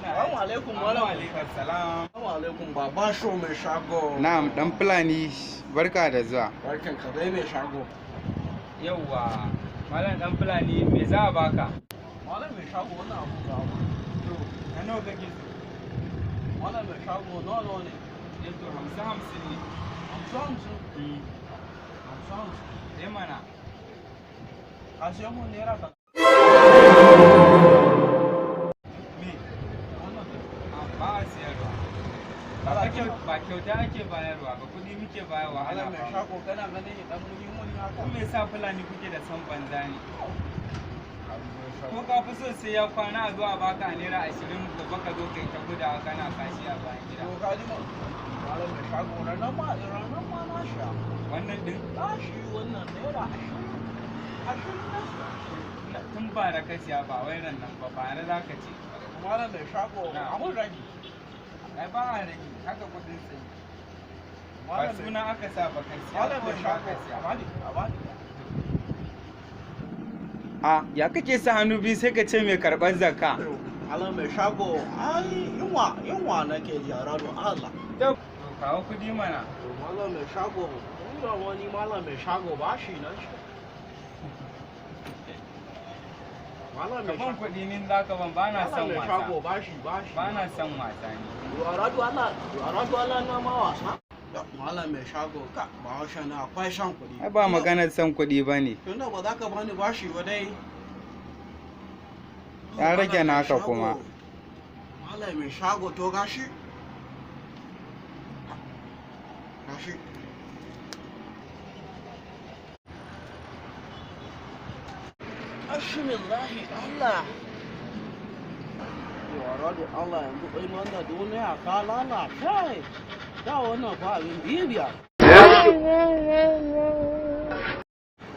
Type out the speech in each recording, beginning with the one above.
Assalamu alaikum malam. Alaikum salam. Assalamu alaikum baba sho mai shago. Na'am, dan Fulani, barka da zuwa. Barkan ka dai mai shago. Yauwa, malam dan Fulani, me za a baka? Malam mai shago, wannan abu za a ba. To, na nawa kake so? Malam mai shago, nawa nawa ne? Eh to, 50 50 ne. 50 50. 50 50. Eh mana. Ka siyo mun naira ta. Me? Wannan ne. A, ba a siyarwa. Ba kyauta ake bayarwa ba, kuɗi muke bayarwa ana Malam mai ba mu. shago, kana ganin idan mun yi muni haka. Ko me yasa Fulani kuke da son banza ne? Ko ka fi so sai ya kwana a zo a baka a naira 20, gobe ka zo kai ta gudawa kana kashi a bayan gida? To ka ji ma. Malam mai shago, ranar ma na sha. Wannan din? Na shi wannan naira 20. 20 na sha. Tun bara ka siya, ba wai ran nan ba, bara za ka ce. Malam mai shago, Na. abun ragi. Ai ba a rage, haka kuɗin sai. Ba Malam mai suna aka sa ba, kai siya. Malam mai Ko ba shago, ka siya. a bani, a bani. A ya kake sa hannu biyu sai ka ce mai karɓar zakka? Malam mai shago, ai yunwa yunwa nake ji a rado Allah. To, kawo kuɗi mana. Malam mai shago, inda wani malam mai shago ba shi na shi. Malam mai Ka ban shago. kuɗi nin za ka ban, ba na Malam son mai shago wasa. ba shi ba shi. Ba na son wasa ne. A rado Allah, a rado Allah na ma wasa. Malam mai shago, ka ba haushe na akwai shan kuɗi. Ai ba maganar son kuɗi ba ne. Tunda ba za ka bani bashi ba dai. Ya rage Malam mai naka shago. kuma. Malam mai shago, to gashi. Gashi. Bismillahi Allah. Yawara da Allah, yanzu kai wannan duniya ka lalace. Da wannan fa abin bibiya.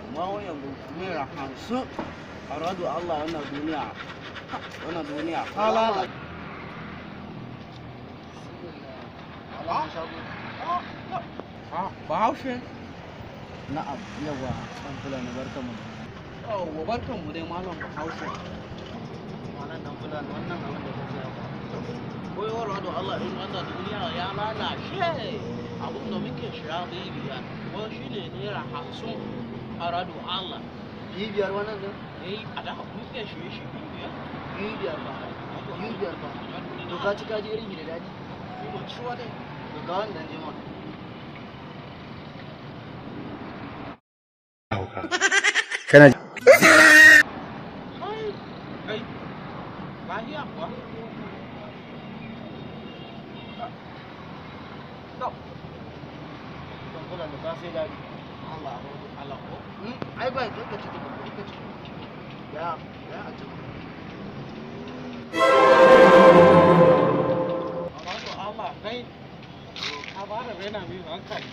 Amma wai yanzu naira 50 a rado Allah, wannan duniya. Wannan duniya ka lalace. Bahaushe. Na'am, yawa, ɗan Fulani, barkanmu. Yawwa, barkan mu dai malam Bahaushe. Malam ɗan Fulani, wannan abin da ka siya ba. Koyarwa da Allah, in wannan duniya ya lalace, abun da muke shiga bibiya ko shi ne naira 50 a rado Allah. 5 wannan ɗin? Eh, a da muke shiye shi 5. 5 ba. 5 ba. To ka ci, ka ji irin da daɗi. Ni ban ci wa dai. To ga wannan jima. Kana Kai, kai, lahiya kuwa? To, Ɗan Fulani, ka sai daɗi. Allah, Allah ko? Ai ba ka ci tukun, ka ci. Ya, ya a ci. Rado Allah, kai, ka ba da raina min hankali.